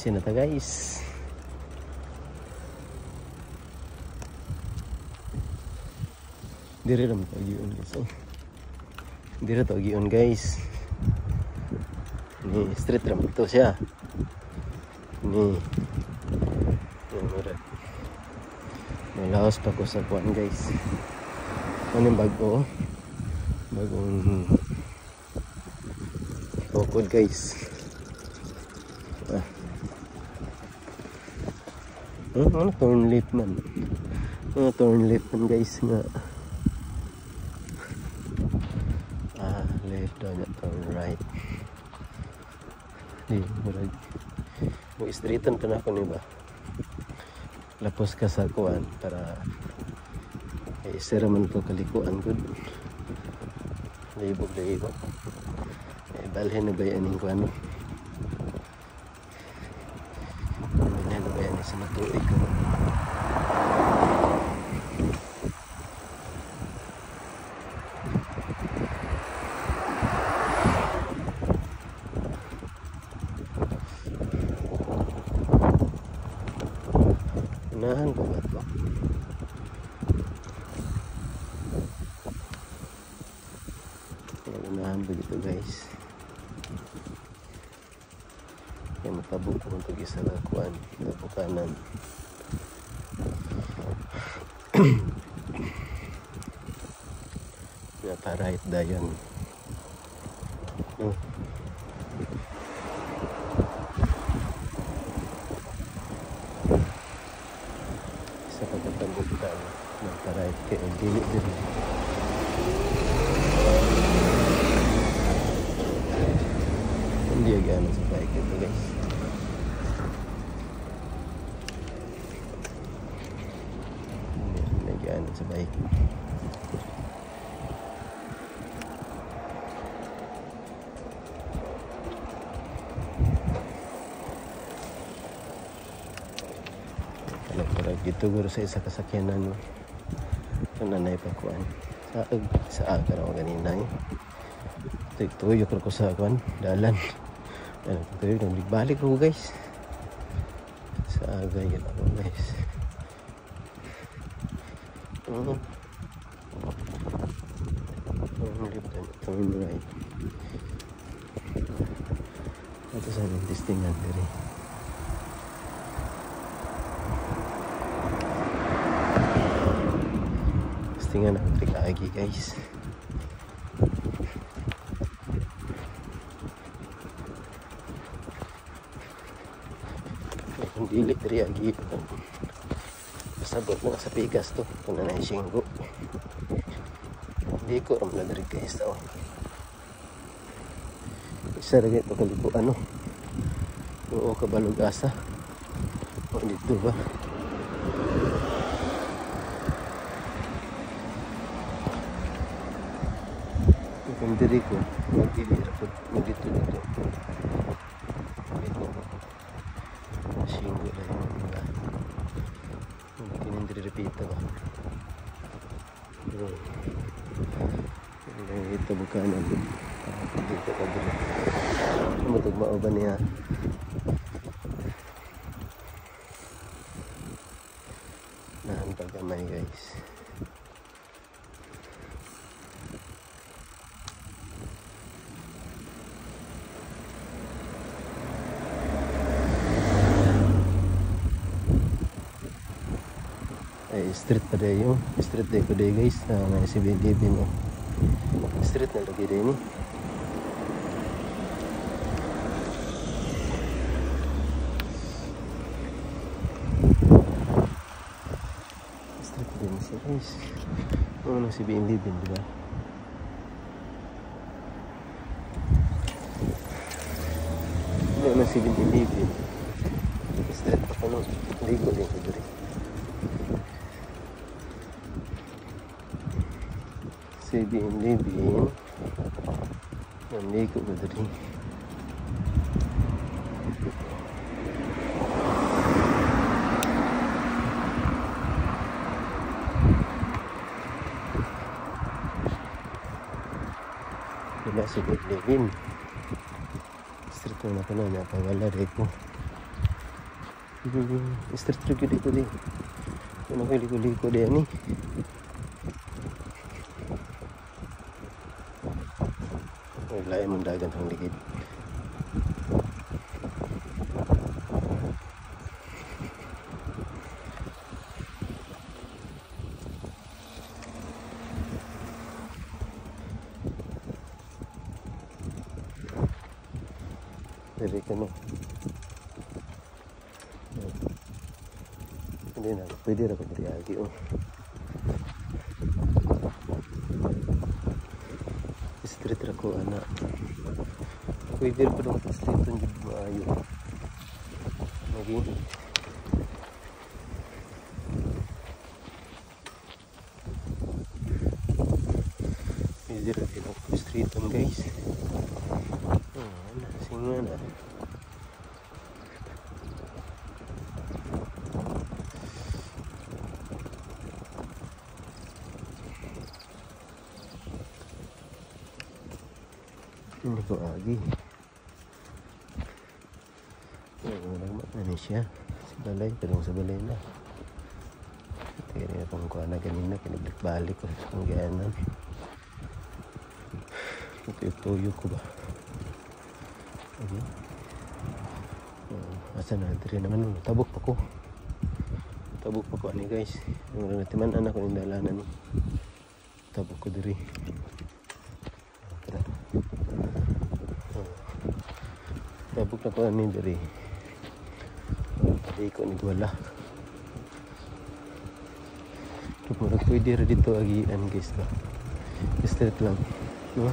Sino ta, guys? Dire ra man to agion, guys. Oh. Dire to agion, guys. Ni street ra man to siya. Ni. Yan, murag. Malaos pa ko sa kuan, guys. Ano yung bago? Bagong tukod, guys. Ah. Ano, ano turn left man. Ano turn left man, guys, nga. Ah, left daw niya, turn right. Di, murag. Mag-straighten pa na ako ni ba? Lapos ka sa kuan para eh, isa raman to kalikuan gud. Libog libog. Eh, balhin na ba yan yung kuan? Balhin na ba yan sa matuig ko? Unahan ko ba ito? Unahan ba dito, guys? Kaya matabok ko itong isa na kuan, tabok kanan. Kaya pa right dayon. No? Sa pagkatambutan ng pa-right kay dili din. Hindi agad sa bike ito, guys. Hindi agad sa bike. Dito guro sa isa kasakyanan, no. Ito na naipakuan. Sa sa aga raw ganina eh. Tuyok ko sa kuan, dalan. Ano, tuyok balik ko, guys. Sa aga yun ako, guys. Turn left and turn right. Ito sa aming testingan diri. Testingan ang lagi, guys. Kung dili diri agi, pasabot na sa pikas to kung na singgo. Hindi ko ram na diri, guys, tao. Isa ra gyud to kaliko ano. Oo, kabalog asa. O dito ba? Kung diri ko, magdili ra ko, magdito dito. Dito. Singgo na yun, diba? Kinin diri repita ba? Pero, ito bukanan. Dito ka diri. Matugmao ba niya? Nahan pagkamay, guys. Ay, street pa dayo. Street day ko day, guys. Na may 7-Eleven, no. Street na lagi day ni. Street din siya, guys. Oo, na 7-Eleven, di ba? Hindi na 7-Eleven. Street pa ko, no. Ligo din ko diri. 7-Eleven. Naligo ko diri. Wala 7-Eleven. Street na ko na, napawala rin ko. Street ra gyud dito di. Ano ko liko-liko di ani. Lain mong dagan sa likid. Diri ka no. Hindi na, pwede ra ko diri agi oh. Street ra ko ana. Pwede ra ko dong street ang jud maayo. Lagi. Pwede ra din ako street ang guys. Oh, ana singa na. Hindi ko agi. Nagmat na ni siya. Sa balay, pero sa balay na. Kaya rin akong kuha na ganina, kinabalik-balik ko sa akong gianan. Tuyo-tuyo ko ba? Okay. Asa na, diri naman. Tabok pa ko. Tabok pa ko ani guys. Yung natiman anak ko yung dalanan ni. Tabok ko diri. Tabok na ko ani diri. Di ko ni wala. Murag pwede ra dito agian guys ba. Street lang, no?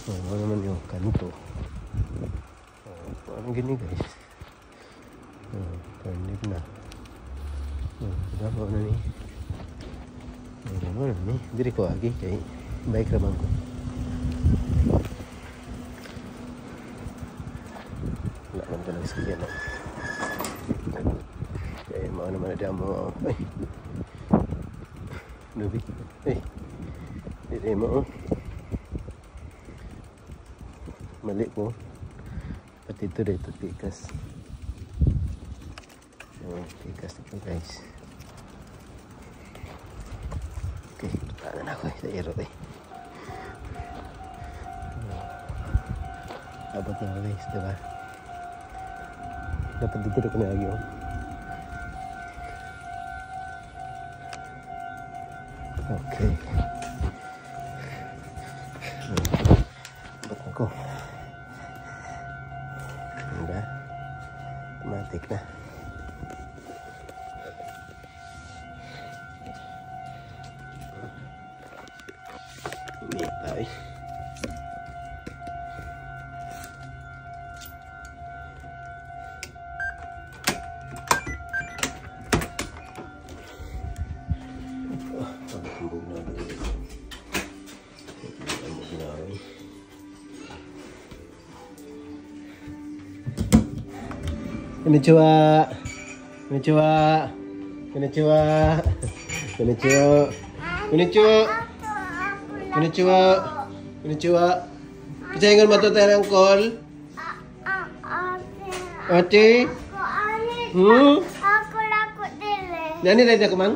Oh, ano naman yung kanto. Oh, ano gini guys? Oh, turn na. Oh, diba mo na ni? Oh, ano ni? Diri ko agi kay bike ra man ko. Wala man talaga sa kanya. Kaya mga naman na mo. Ay. Lubi. Ay. Dili mo. Oh. Mali ko. Pati ito dito pikas. Oh, pikas ito guys. Okay, tutaan na ako sa iro eh. Abot na guys, diba? Dapat dito na kami agi oh. Okay. Abot na ko. Diba? Automatic na. Hindi pa eh. Konnichiwa. Konnichiwa. Konnichiwa. Konnichiwa. Konnichiwa. Konnichiwa. Konnichiwa. Kasi ingon matuto ng call? Ate? Hmm? Ako lakot dili. Nani rin ako mang?